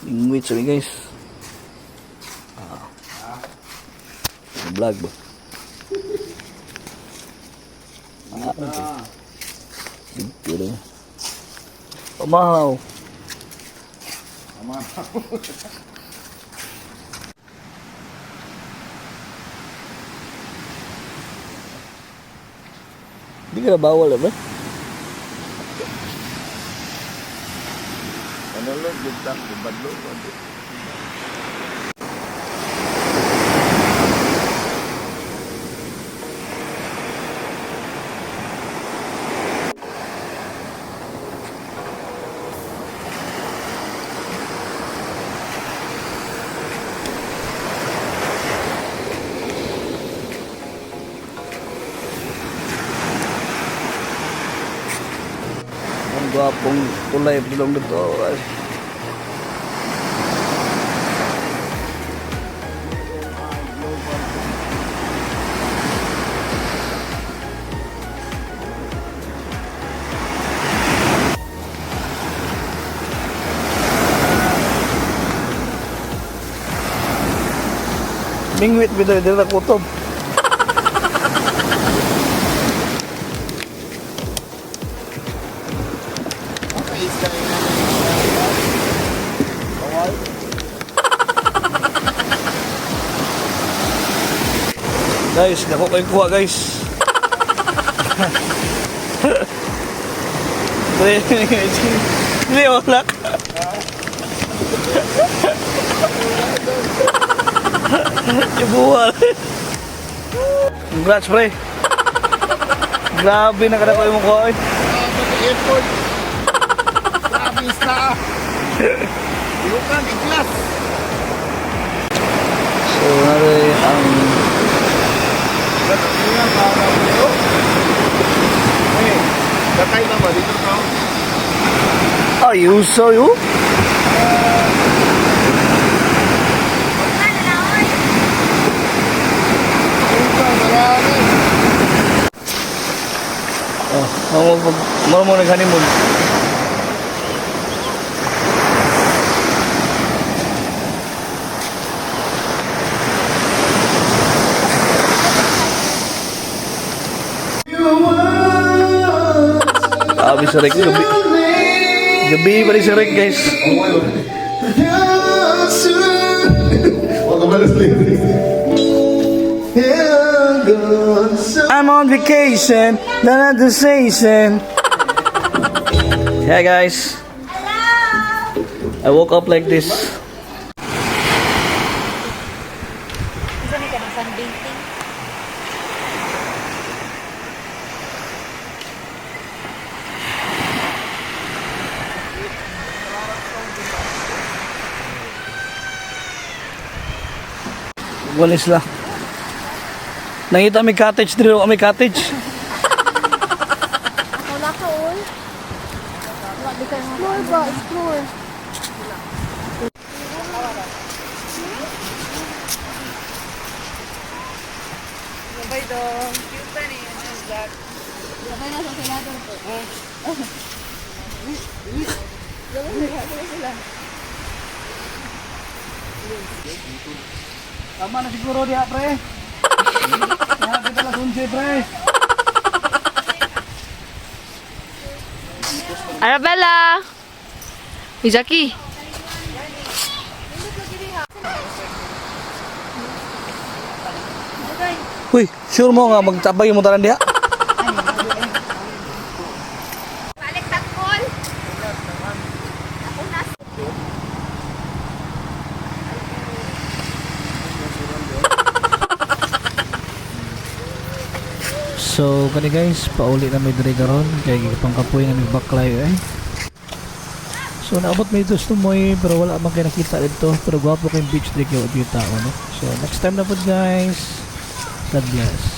Ingwit sabi, guys. Ah. Vlog ba? Ah, okay. Dito rin. Pamahaw. Hindi ka na bawal, eh, ba? Ano lang, bintang, badlo. Ang gwapong tulay tulong dito. Ay. Mingwit bitaw dili na kutob. Guys, dako kayo kuha, guys. Hindi, wala ka. Ibuwal. Congrats, pre. Grabe na kada ko imong kuha, eh. Airport. Grabe isla. Ilukan, iglas. So, nari ang Katay na ba dito ka? Ay, uso yun. Marami. Oh, mo mo mo nag-honeymoon. Abi sa Rick, gabi. Gabi pa rin si Rick, guys. I'm on vacation, not at the station. Hey guys. I woke up like this. Isa may ka ng sunbathing. Wala sila. Nakita may cottage dito, may cottage. Wala ka, oy. Explore ba? Explore. Sabay dong. Cute na ni. Ano that? Sabay na sa senador po. Tama na siguro diha, pre. Diha kita lang sunsi, pre. Arabella! Uy, Jackie! Uy, sure mo nga magtabay mo tanan diha? Balik takol! Ako na. So, kani guys, pauli na may diri karon kay gipangkapoy na may baklay eh. So, naabot may dito sa Tumoy pero wala man kay nakita dito pero gwapo kay beach diri kay wa tao no. So, next time na pud, guys. God bless.